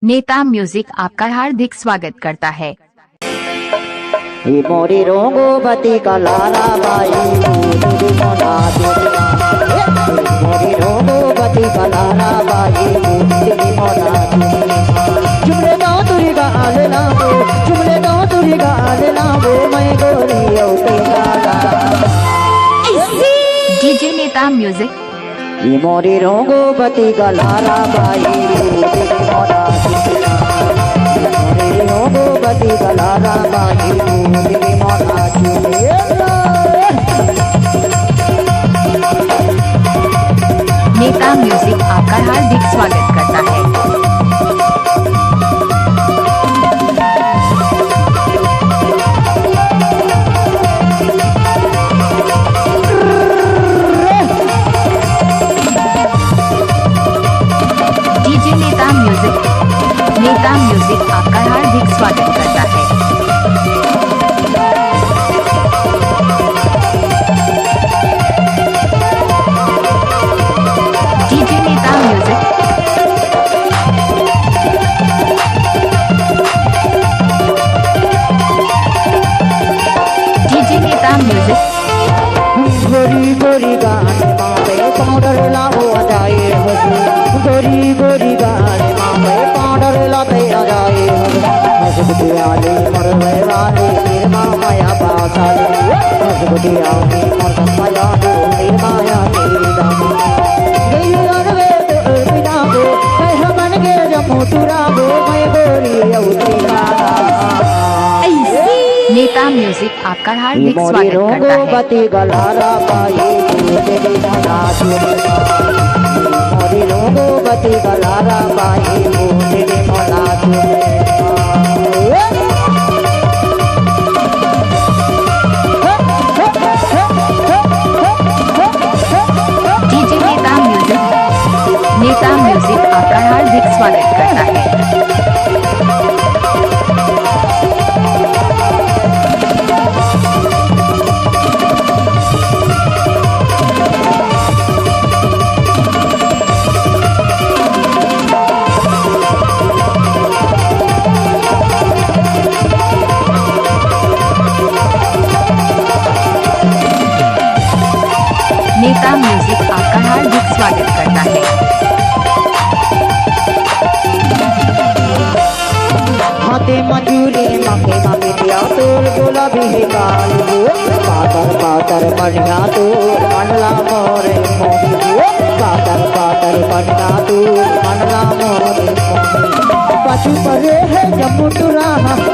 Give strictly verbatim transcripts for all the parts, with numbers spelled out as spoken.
नेता म्यूजिक आपका हार्दिक स्वागत करता है। ये मोरी रोंगो बती का लारा बाई, मोरी मोना दुनिया। ये मोरी रोंगो बती का लारा बाई, मोरी मोना दुनिया। चुमले दो तुरी गाल लांबो, चुमले दो तुरी गाल लांबो, मैं गोरी औ तेरा। डीजे नेता म्यूजिक। ये मोरी रोंगो बती गलारा बाई, ये मोरा चुटिया। ये मोरी रोंगो बती गलारा बाई, ये मोरा चुटिया। नेता म्यूजिक आपका हार्दिक स्वागत करता है। डीजे नेता म्यूजिक, नेता म्यूजिक आपका हार्दिक स्वागत करता है। डीजे नेता म्यूजिक। डीजे नेता म्यूजिक। गोरी गोरी गाल माथे पाउडर लावो जाए हो। गोरी गोरी गाल माथे पाउडर लाते आ जाए हो। हंस गुटियाली मरवे वाली, तेरे माया पासाली। हंस गुटियाली मरवे वाली, तेरे माया तेरी दाम। गई अरवे तो बिना को, कह मन के जमू तुरा को, मैं गोरी अवती का। नेता म्यूजिक आपका हार्दिक स्वागत करता है। बती गलारा बाई, तेरी मोना चुटिया। मोरी रोंगो बती गलारा बाई, तेरी मोना चुटिया। डीजे नेता म्यूजिक, नेता म्यूजिक आपका हार्दिक स्वागत करता है। नेता म्यूजिक आपका हार्दिक स्वागत करता है। हाथे मजूरी मांगे मांगे दिया तोर बोला भी है काल हो। पातर पातर बढ़िया तोर मनला मोरे मोरी हो। पातर पातर बढ़िया तोर मनला मोरे मोरी। पाछू परे है जम्मू टुरा,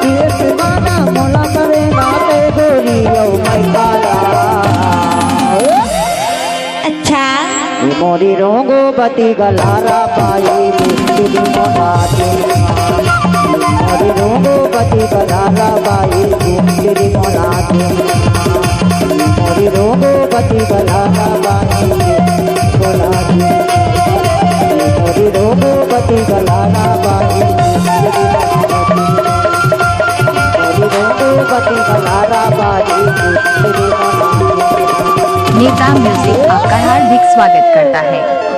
ये माना मोला करे नाते गोरी ओ मैं काला। अच्छा। मोरी रोंगो बती गलारा बाई, तेरी मोना चुटिया। मोरी रोंगो बती गलारा बाई, तेरी मोना चुटिया। मोरी रोंगो बती गलारा बाई, मोना चुटिया। मोरी रोंगो बती गलारा बाई, तेरी मोना चुटिया। मोरी रोंगो बती गलारा बाई, तेरी मोना चुटिया। नेता म्यूजिक आपका हार्दिक स्वागत करता है।